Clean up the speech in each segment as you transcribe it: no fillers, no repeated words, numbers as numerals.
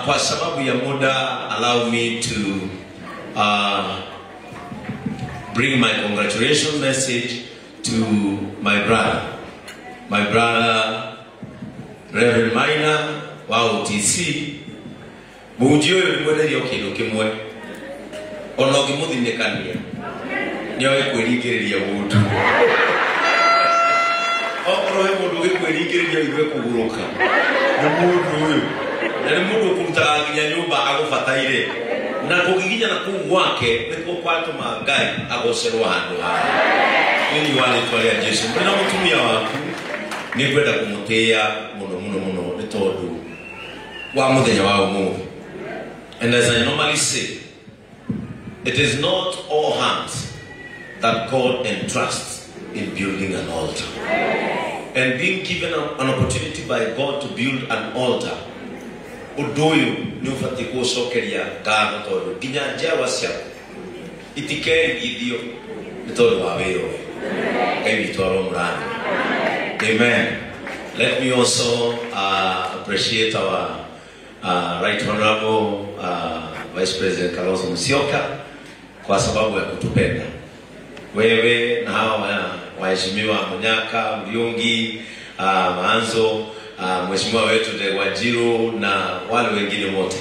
Kwa sababu ya muda, allow me to bring my congratulations message to my brother. My brother Reverend Maina wa OTC. Mũhunjia ũyũ nĩ mwenderio kĩndũ kĩmwe ona ũngĩmũthinĩkania nĩoĩ kwĩringĩrĩria mũndũ. Okorwo he mũndũ ũgĩkwĩringĩrĩria ũigue kũgurũka nĩ mũndũ ũyũ, na nĩ mũndũ ũkũrutaga nginya nyũmba agũbataire, na kũgiginyana kũu gwake nĩkuo kwatũma Ngai agocerwo handũ haha. Thĩinĩ wa rĩtwa rĩa Jesũ, mũrĩ na mũtumia waku nĩngwenda kũmũtĩĩa mũno mũno mũno nĩ tondũ wa mũthenya wa ũmũthĩ. And as I normally say, it is not all hands that God entrusts in building an altar. And being given an opportunity by God to build an altar, ũndũ ũyũ nĩ ũbatiĩ kũũcokeria ngatho tondũ nginya njiarwa ciaku itikerigithio nĩ tondũ wa wĩra ũyũ. Ngai witũ aromũrathima. Amen. Let me also appreciate our Right Honorable Vice President Kalonzo Musyoka kwa sababu ya kutupenda. Wewe na hawa waheshimiwa Munyaka, Muriungi, Maanzo, mheshimiwa wetu Ndegwa Njiru na wale wengine wote.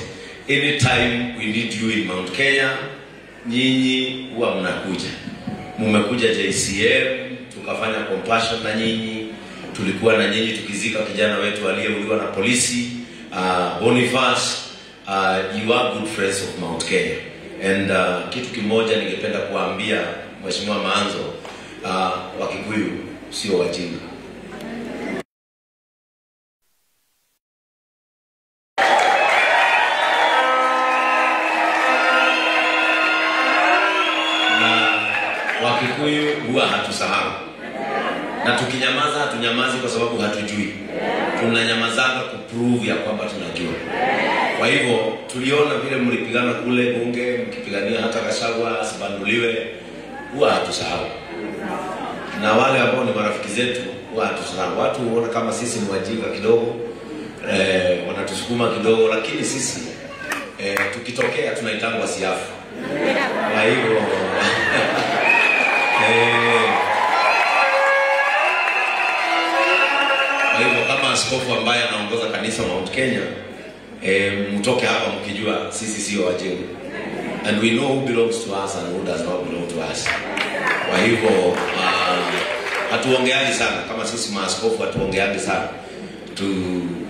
Anytime we need you in Mount Kenya, nyinyi huwa mnakuja. Mmekuja JCM, tukafanya compassion na nyinyi, tulikuwa na nyinyi tukizika kijana wetu aliyeuliwa na polisi, Boniface. You are good friends of Mount Kenya. And kitu kimoja ningependa kuambia Mheshimiwa Maanzo, Wakikuyu sio wajinga. Na Wakikuyu huwa hatusahau. Na tukinyamaza hatunyamazi kwa sababu hatujui. Tunanyamazanga kuprove ya kwamba tunajua. Kwa hivyo tuliona vile mlipigana kule bunge, mkipigania hata Gachagua asibanduliwe, huwa hatusahau. Na wale ambao ni marafiki zetu huwa hatusahau. Watu huona kama sisi ni wajinga kidogo, wanatusukuma kidogo, lakini sisi tukitokea tunaitangwa siafu. Kwa hivyo kwa hivyo kama askofu ambaye anaongoza kanisa Mount Kenya, mtoke hapa mkijua sisi sio wajinga. And we know who belongs to us and who does not belong to us. Kwa hivyo hatuongeani sana kama sisi maaskofu, hatuongeani sana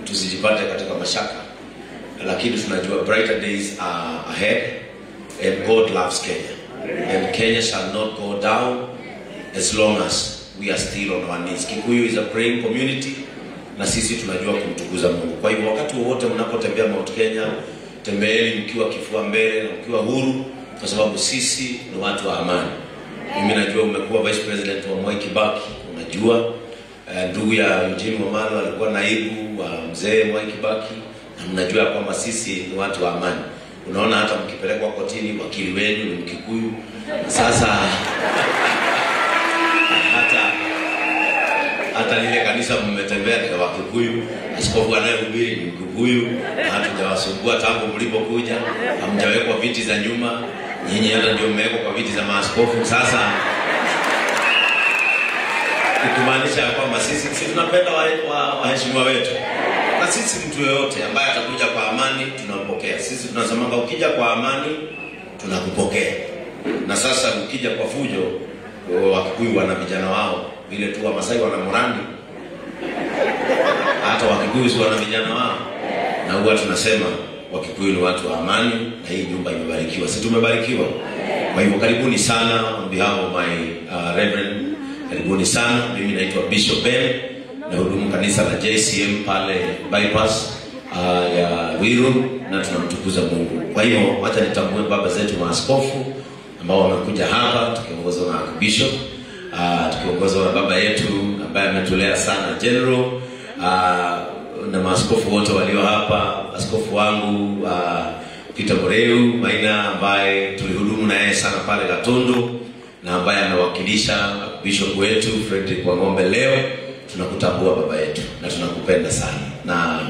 tusijipate katika mashaka, lakini tunajua brighter days are ahead and God loves Kenya. And Kenya shall not go down as long as we are still on our knees. Kikuyu is a praying community na sisi tunajua kumtukuza Mungu. Kwa hivyo wakati wowote mnapotembea Mount Kenya, tembeeni mkiwa kifua mbele na mkiwa huru, kwa sababu sisi ni watu wa amani. Mimi najua umekuwa Vice President wa Mwai Kibaki, unajua ndugu ya Eugene Wamalwa alikuwa naibu wa mzee Mwai Kibaki, na mnajua kwamba sisi ni watu wa amani. Unaona hata mkipelekwa kotini wakili wenu ni Mkikuyu. Sasa hata lile kanisa mmetembea ni Wakikuyu, askofu anayehubiri ni Mkikuyu, hatujawasumbua tangu mlipokuja, hamjawekwa viti za nyuma, nyinyi hata ndio mmewekwa kwa viti za maaskofu. Sasa kumaanisha kwamba sisi tunapenda waheshimiwa wetu. Na sisi mtu yeyote ambaye atakuja kwa amani tunampokea. Sisi tunasemanga ukija kwa amani tunakupokea. Na sasa ukija kwa fujo, Wakikuyu wana vijana wao, vile tu Wamasai wana morandi, hata Wakikuyu si wana vijana wao. Na huwa tunasema Wakikuyu ni watu wa amani, na hii nyumba imebarikiwa. Sisi tumebarikiwa. Kwa hivyo karibuni sana on behalf of my reverend, karibuni sana. Mimi naitwa Bishop Ben, nahudumu kanisa la JCM pale bypass ya Ruiru, na tunamtukuza Mungu. Kwa hivyo wacha nitambue baba zetu maaskofu ambao wamekuja hapa tukiongozwa na Bishop, tukiongozwa na baba yetu ambaye ametulea sana General, na maaskofu wote walio hapa, askofu wangu Peter Mureu Maina ambaye tulihudumu na yeye sana pale Gatundu na ambaye amewakilisha bishop wetu Frederick Wang'ombe leo. Tunakutambua baba yetu na tunakupenda sana. Na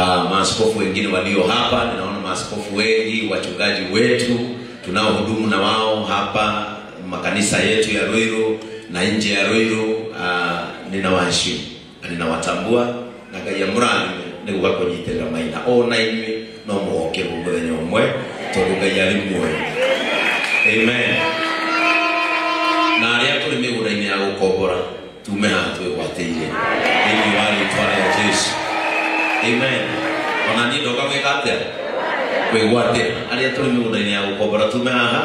Maaskofu wengine walio hapa, ninaona maaskofu wengi, wachungaji wetu tunaohudumu na wao hapa makanisa yetu ya Ruiru na nje ya Ruiru, ninawaheshimu na ninawatambua na Ngai amũrathime nĩ gũka kũnyitĩrĩra Maina ona inyuĩ no mũgokerwo mũthenya ũmwe tondũ Ngai arĩ muoyo. Amen. Na arĩa tũrĩ mĩgũnda-inĩ ya gũkombora tume haha twĩgwatĩire thĩinĩ wa rĩtwa rĩa Jesu. Amen. Ona niĩ ndoka gwĩka atĩa? Kwĩgwatĩra. Arĩa tũrĩ mĩgũnda-inĩ ya gũkombora tume haha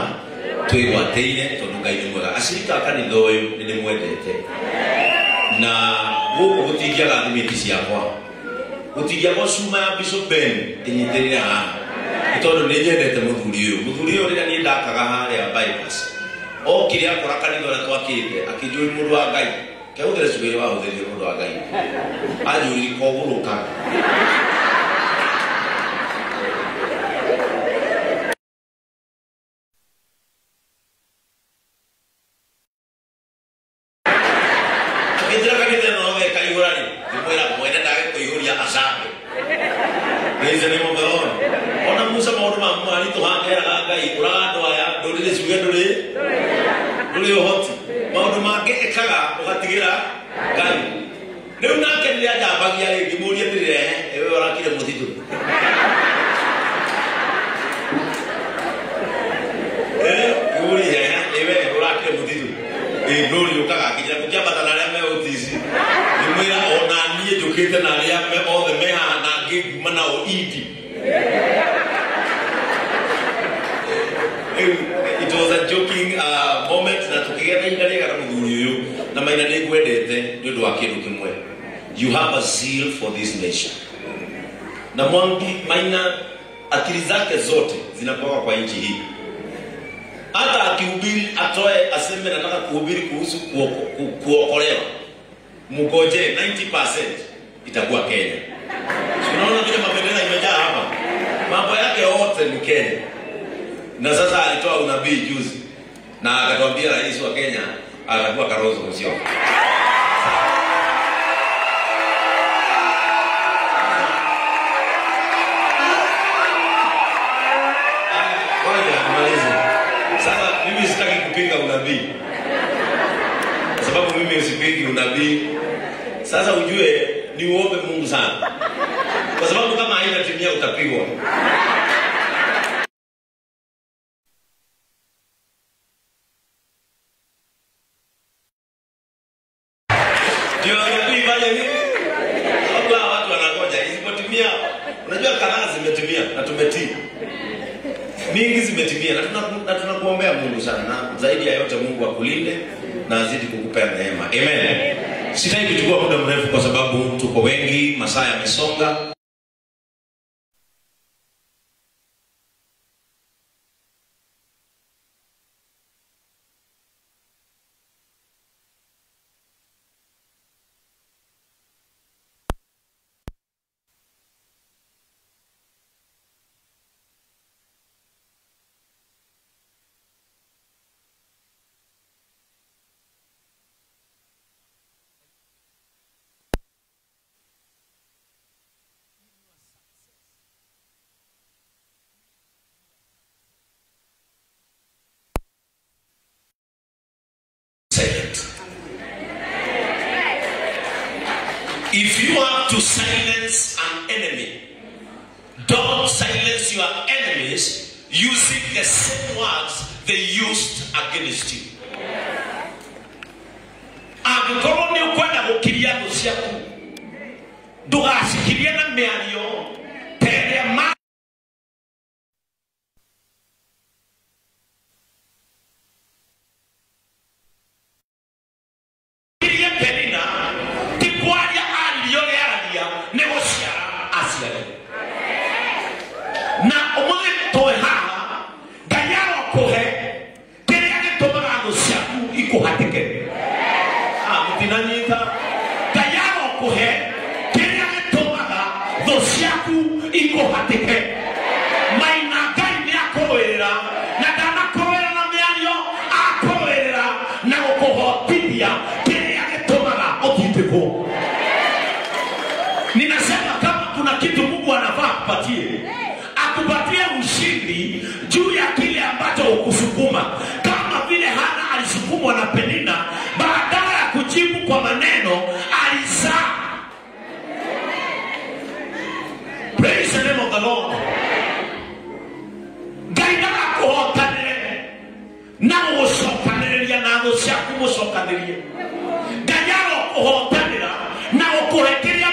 twĩgwatĩire tondũ Ngai nĩ mwega. Acirika a kanitha ũyũ nĩ ndĩmwendete na gũkũ gũtingĩaga thimiti ciakwa, gũtingĩaga cuma ya Bishop Ben ĩnyitĩrĩre haha nĩ tondũ nĩ nyendete mũthuri ũyũ. Mũthuri ũyũ rĩrĩa niĩ ndakaga harĩa bypass okire akora kanitha ũrĩa twakĩte akĩnjũria mũndũ wa Ngai kehũthĩre ciugo iria wahũthĩrire mũndũ wa Ngai anjũririe kogũrũka. Akĩnjĩra kanitha ĩno ĩkaihũra rĩ, ngĩmwĩra mwene ndagĩkũihũria acambe. Praise the name of the Lord. Ona Musa maũndũ ma maritũ hangeraga Ngai ũraga andũ aya ndũrĩrĩ ciuge ndũrĩ ũhoti maũndũ mangĩ ĩkaga ũgatigĩra Ngai. Rĩu nake rĩrĩa njambagia rĩ ngĩmũria atĩrĩrĩ, ewe ũrakire mũtitũ ngĩmũria ewe ũrakire mũtitũ glory ũkaga akĩnjĩra gũkĩambata na arĩa me ũtici ngĩmwĩra ona niĩ njũkĩte na arĩa othe me haha na ngĩnguma nao indi. It was a joking moment na tukĩgĩa na ihinda rĩega na mũthuri ũyũ na Maina nĩ ngwendete nĩ ũndũ wa kĩndũ kĩmwe. You have a zeal for this nation. Na Mwangi Maina akili zake zote zinakuwa kwa nchi hii. Hata akihubiri atoe aseme nataka kuhubiri kuhusu kuokolewa, mgoje 90% itakuwa Kenya. Si unaona vile mabendera imejaa hapa? Mambo yake yote ni Kenya. Na sasa alitoa unabii juzi na akatuambia rais wa Kenya atakuwa Kalonzo Musyoka. Ngoja nimalize. Sasa mimi sitaki kupinga unabii, kwa sababu mimi sipingi unabii. Sasa ujue ni uombe Mungu sana, kwa sababu kama haitatimia utapigwa. Ndio unabii fanya nini? Sababu hawa watu wanangoja isipotimia. Unajua kadhaa zimetimia na tumetii. Mingi zimetimia na tunakuombea Mungu sana, na zaidi ya yote Mungu akulinde na azidi kukupea neema. Amen. Sitaki kuchukua muda mrefu kwa sababu tuko wengi, masaa yamesonga. If you have to silence an enemy, don't silence your enemies using the same words they used against you. Angĩkorwo nĩ ũkwenda gũkiria thũ ciaku, ndũgacikirie na mĩario ta ĩrĩa Penina ti kwaria aririe ũrĩa aragia, nĩ gũciara aciarire. Na ũmũthĩ twĩ haha, Ngai arokũhe kĩrĩa gĩtũmaga thũ ciaku ikũhatĩke. Mũtinanyita. Ngai arokũhe kĩrĩa gĩtũmaga thũ ciaku ikũhatĩke. Maina Ngai nĩ akũrũĩrĩra, na ndanakũrũĩrĩra na mĩario, akũrũĩrĩra na gũkũhotithia kĩrĩa gĩtũmaga ũtindĩkwo. Ninasema kama kuna kitu Mungu Akupatie ushindi juu ya kile ambacho hukusukuma. Kama vile Hana alisukumwa na Penina, badala ya kujibu kwa maneno alizaa. Praise the name of the Lord. Ngai ndagakuhotanĩre na gũgũcokanĩrĩria na thũ ciaku mũcokanĩrie. Ngai arokũhotanĩra na gũkũhe kĩrĩa